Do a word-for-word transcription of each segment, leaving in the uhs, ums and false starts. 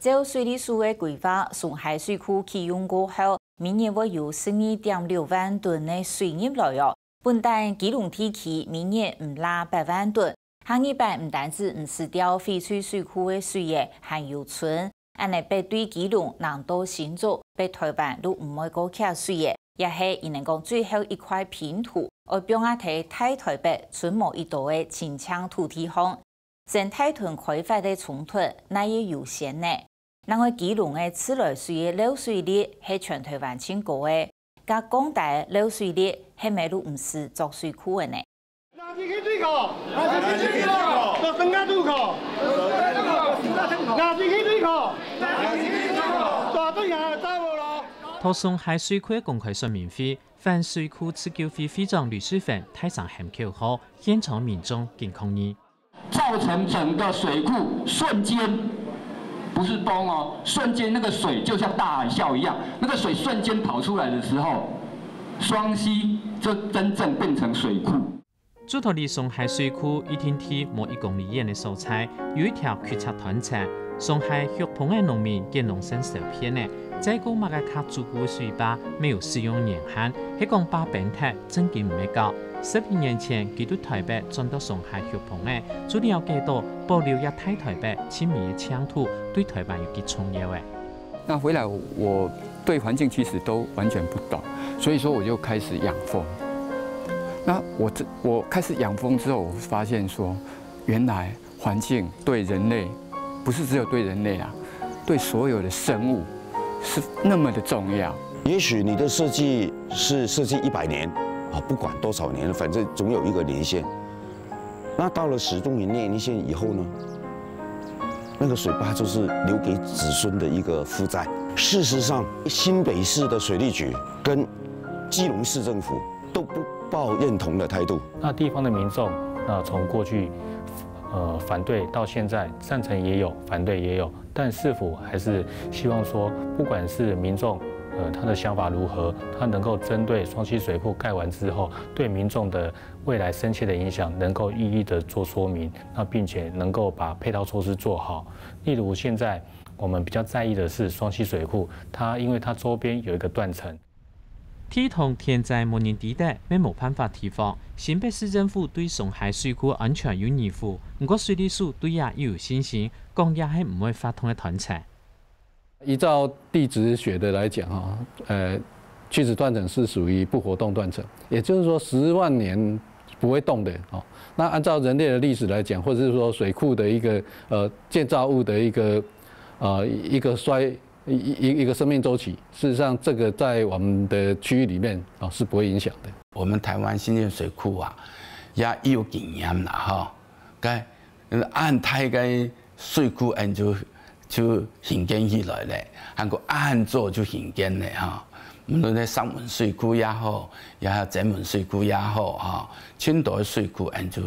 照水利署个規劃，松溪水庫啟用過後，每日會有十二點六萬噸个水入來哦。本旦基隆地區每日毋罅八萬噸，下二擺毋單止毋使吊翡翠水庫个水仔，還有賰，恁呢北對基隆、南到新竹、北台灣都毋會過缺水仔，也係佢等講最後一塊拼圖，愛放啊在大台北賰無幾多个清淨土地項。 先大屯開發个衝突哪會有先呢？另外基隆个自來水个漏水率係全台灣盡高个，該講到漏水率係毋係都毋使做水庫个呢？拿進去對口，拿進去對口，做生產入口，拿進去對口，大對下走無咯。到松溪水庫个公開說明會，反水庫自救會會長呂瑞芬大聲喊口號，現場民眾緊抗議。 造成整個水庫瞬間，不是崩哦，瞬間那個水就像大海嘯一樣，那個水瞬間跑出來的時候，雙溪就真正變成水庫。竹塘里松溪水庫一定地無一公里遠个所在，有一條曲折斷層，松溪畜蜂个農民見農神受騙了，再過麼个較足夠个水壩，沒有使用年限，係講壩崩忒，正經毋會搞。 十幾年前，佢對台北轉到松溪畜蜂仔，就了解到保留這大台北盡美个淨土對台灣有幾重要欸。那回來我對環境其實都完全不懂，所以說我就開始養蜂。那我這我開始養蜂之後，我發現說，原來環境對人類，不是只有對人類啊，對所有的生物是那麼的重要。也許你的設計是設計一百年啊，不管多少年，反正總有一個年限。那到了始終年限以後呢，那個水壩就是留給子孫的一個負債。事實上，新北市的水利局跟基隆市政府都不抱認同的態度。那地方的民众，那从过去呃反对到现在，赞成也有，反对也有，但市府还是希望说，不管是民众呃他的想法如何，他能够针对双溪水库盖完之后，对民众的未来深切的影响，能够一一的做说明，那并且能够把配套措施做好。例如现在我们比较在意的是双溪水库，它因为它周边有一个断层。 地動天災無人知得，乜無辦法提防。新北市政府對松溪水庫安全有疑慮，毋過水利署對這又有信心，講這係毋會發動个斷層。依照地質學的來講，哈，呃，屈指斷層是屬於不活動斷層，也就是說十萬年不會動的，哦。那按照人類的歷史來講，或者是說水庫的一個呃建造物的一個呃一個衰一一一個生命週期，事實上這個在我們的區域裡面啊是不會影響的。我們台灣新建水庫啊，也有經驗啦，吼，該恁大个水庫，恁就就興建起來咧，還過恁早就興建咧，吼。無論係石門水庫也好，也係曾文水庫也好，吼，盡多个水庫，恁就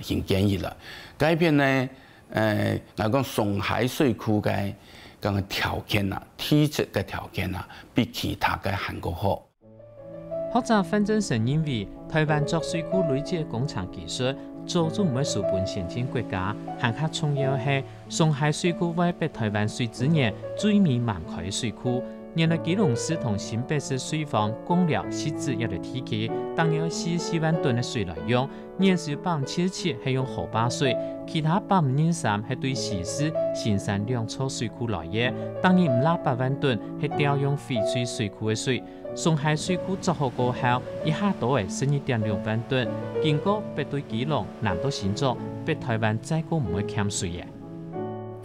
興建起來。該片呢，呃，𠊎講松溪水庫个講个條件啊，地質个條件啊，比其他个還過好。 學者范振聲認為，台灣做水庫累積个工程技術，早就毋會輸分先進國家，還較重要个係，松溪水庫會北台灣水資源最尾滿開个水庫。原來基隆市同新北市水防共寮汐止這兜地區，當有四十四萬噸个水來用， 原始百分之七十七係用河壩水，其他百分之二十三係對西勢、新山兩座水庫來个，逐日毋罅八萬噸係調用翡翠水庫个水。松溪水庫做好過後，一下多个十二點六萬噸，經過北對基隆、南到新竹，北台灣再過毋會欠水个。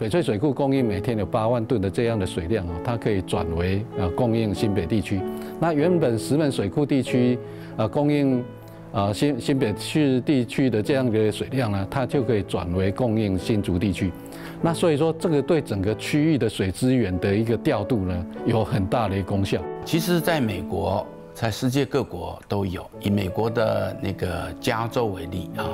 翡翠水庫供應每天有八萬噸的這樣的水量哦，它可以轉為呃供應新北地區。那原本石門水庫地區呃供應 呃新新北市地區的這樣的水量呢，它就可以轉為供應新竹地區。那所以說，這個對整個區域的水資源的一個調度呢，有很大的功效。其實，在美國，在世界各國都有。以美國的那個加州為例啊，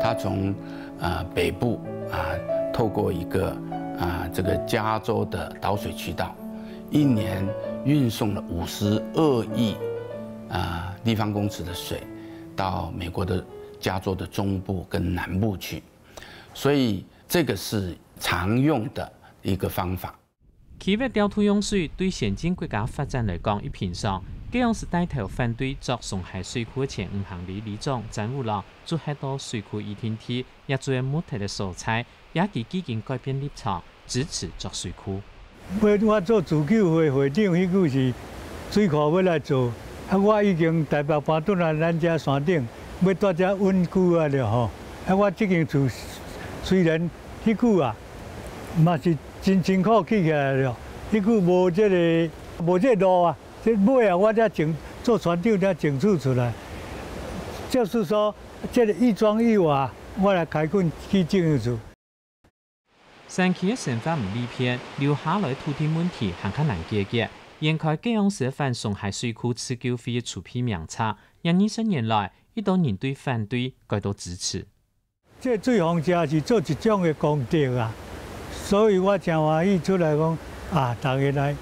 它從呃北部啊，透過一個啊這個加州的導水渠道，一年運送了五十二億啊立方公尺的水。 到美國的加州的中部跟南部去，所以這個是常用的一個方法。區域調度用水對先進國家發展來講已平常。該央時帶頭反對鑿松溪水庫前吳行里里長詹武郎，就係到水庫一定地，也做木屐个所在，也佢既經改變立場，支持鑿水庫。 尾我做自救會會長，彼久是水庫欲來做，啊，我已經台北搬轉來咱遮山頂，欲蹛遮穩久啊了吼。啊，我這間厝雖然彼久啊，嘛是真辛苦起起來了，彼久無這个無這路啊，這尾啊，我才爭做船長才爭取出來。就是說，這个一磚一瓦，我來開墾去種厝。 山區个生活毋利便，留下來土地問題還較難解決。掀開該央時反松溪水庫自救會个籌備名冊，這二十年來，已多人對反對改到支持。這水防社是做一種个功德啊，所以我真歡喜出來講啊，大家來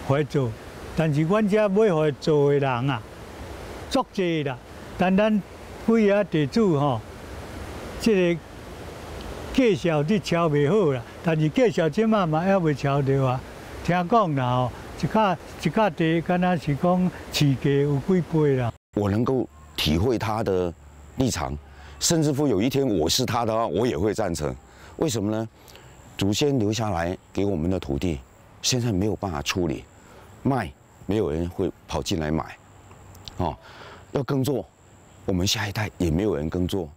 合作。但是阮遮欲合作个人啊，足濟啦，單單幾个地主吼，這个 價數你敲袂好啦，但是價數這馬嘛猶未敲著啊。聽講啦吼，一卡一卡地敢若是講市價有幾倍啦。我能夠體會他的立場，甚至乎有一天我是他的話，我也會贊成。為什麼呢？祖先留下來給我們的土地，現在沒有辦法處理，賣沒有人會跑進來買，哦，要耕作，我們下一代也沒有人耕作。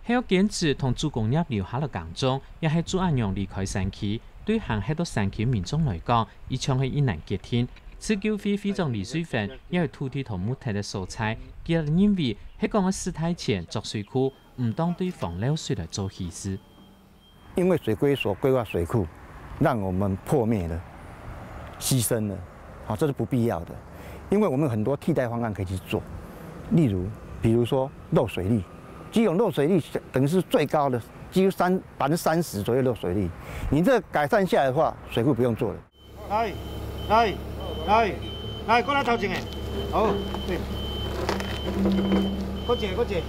係愛堅持同祖工業留下來耕種，也係就恁樣離開山區，對還歇到山區民眾來講，一樣係一難決定。自救會會長李瑞芬也係土地同木屐个所在，佢也認為係講个時代前鑿水庫，毋當對防漏水來做稀釋。因為水規所規劃水庫，讓我們破滅了、犧牲了，好，這是不必要的。因為我們有很多替代方案可以去做，例如，比如說漏水率，基隆漏水率等於是最高的，幾乎三百分之三十左右漏水率。你這改善下來的話，水庫不用做了。來，來，來，來，過來頭前的，好，對，過一个，過一个。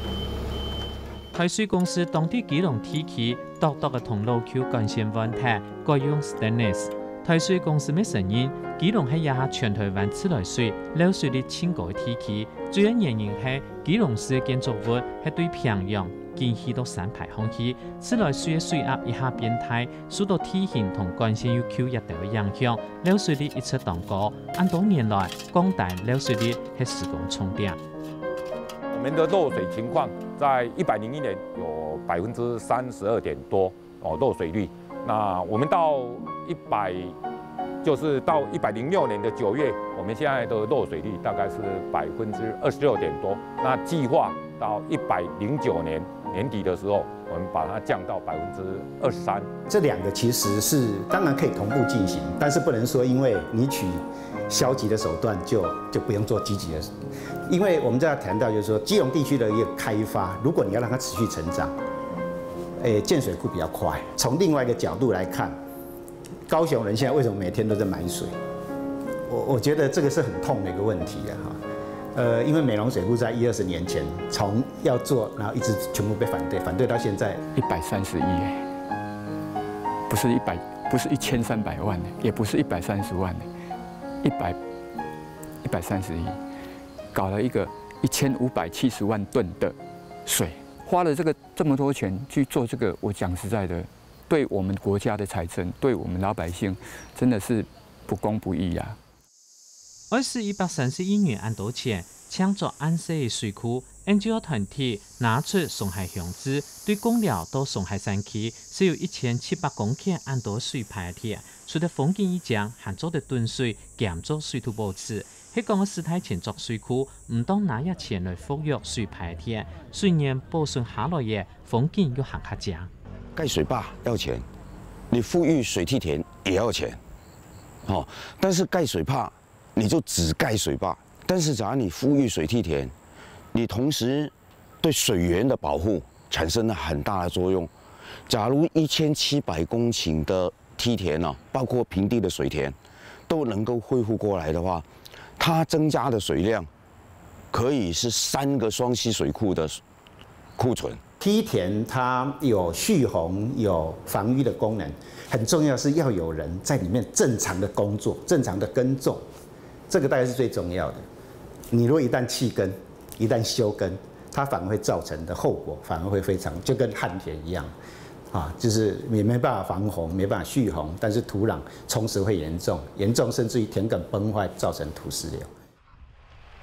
台水公司當地基隆地區，獨獨个同老舊幹線換忒，改用stainless。台水公司乜承認，基隆係這下全台灣自來水漏水率盡高个地區，主要原因係基隆市个建築物係對平洋緊起到山排項去，自來水个水壓一下變大，受到地形同幹線又舊這兜个影響，漏水率一直當高。恁多年來，降低漏水率係施工重點。 我們的漏水情況在一百零一年有百分之三十二點多哦，漏水率。那我們到一百，就是到一百零六年的九月，我們現在的漏水率大概是百分之二十六點多。那計劃到一百零九年年底的時候，我們把它降到百分之二十三。这两个其实是当然可以同步进行，但是不能说因为你取消极的手段就就不用做积极的。因为我们在谈到就是说基隆地区的一个开发，如果你要让它持续成长，诶，建水库比较快。从另外一个角度来看，高雄人现在为什么每天都在买水？我我觉得这个是很痛的一个问题啊哈。呃，因为美浓水库在一二十年前从要做，然后一直全部被反对，反对到现在。一百三十亿耶，不是一百，不是一千三百万耶，也不是一百三十万耶，一百一百三十亿，搞了一个一千五百七十万吨的水，花了这个这么多钱去做这个，我讲实在的，对我们国家的财政，对我们老百姓，真的是不公不义啊。 愛使一百三十億元恁多錢，淨做恁細个水庫，N G O團體拿出上海鄉志，對貢寮到上海山區，係有一千七百公頃恁多水排忒，除了風景一靚，還做得囤水，兼做水土保持。係講个時代前做水庫，毋當拿這錢來復育水排忒，水源保存下來个，風景又還較靚。蓋水壩要錢，你復育水梯田也要錢。 哦，但是蓋水壩，你就只盖水壩，但是假如你復育水梯田，你同时对水源的保护产生了很大的作用。假如一千七百公顷的梯田呢，包括平地的水田，都能够恢复过来的话，它增加的水量可以是三个双溪水库的库存。梯田它有蓄洪、有防淤的功能，很重要是要有人在里面正常的工作、正常的耕种，这个大概是最重要的。你如果一旦弃耕，一旦休耕，它反而会造成的后果反而会非常，就跟旱田一样，啊，就是也没办法防洪，没办法蓄洪，但是土壤充实会严重，严重甚至于田埂崩坏，造成土石流。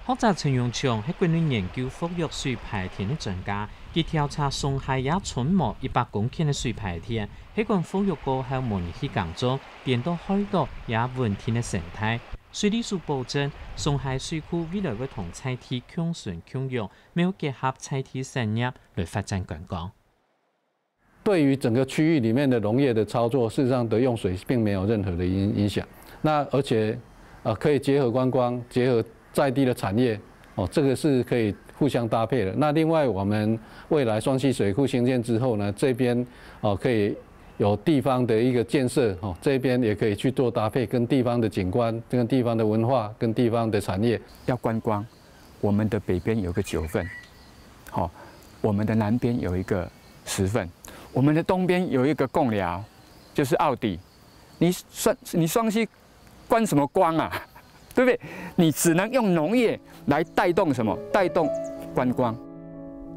学者陳永昌係國內研究復育水排田个專家，佢調查松溪這賰無一百公頃个水排田，係講復育過後無人去耕種，顛倒害到這穩定个生態。水利署保證，松溪水庫未來會同在地共生共榮，乜有結合在地產業來發展觀光。对于整个区域里面的农业的操作，事实上的用水并没有任何的影影响。那而且呃可以结合观光，结合在地的产业，哦，这个是可以互相搭配的。那另外我们未来双溪水库兴建之后呢，这边哦可以有地方的一个建设，哦，这边也可以去做搭配，跟地方的景观、跟地方的文化、跟地方的产业。要观光，我们的北边有个九份，好，我们的南边有一个十份，我们的东边有一个贡寮，就是澳底。你双你双溪观什么光啊？对不对？你只能用农业来带动什么？带动观光。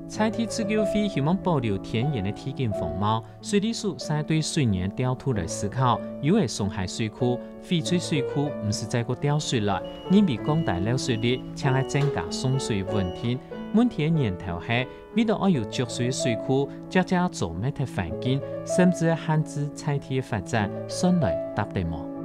在地自救会希望保留天然个地景风貌，水利署先對水源調度來思考，有个松溪水庫、翡翠水庫毋使再過調水來，因為降低漏水率，淨係增加送水穩定。問題个源頭係，為到愛有足水个水庫，隻隻做乜忒環境，甚至限制在地个發展，算來搭得無？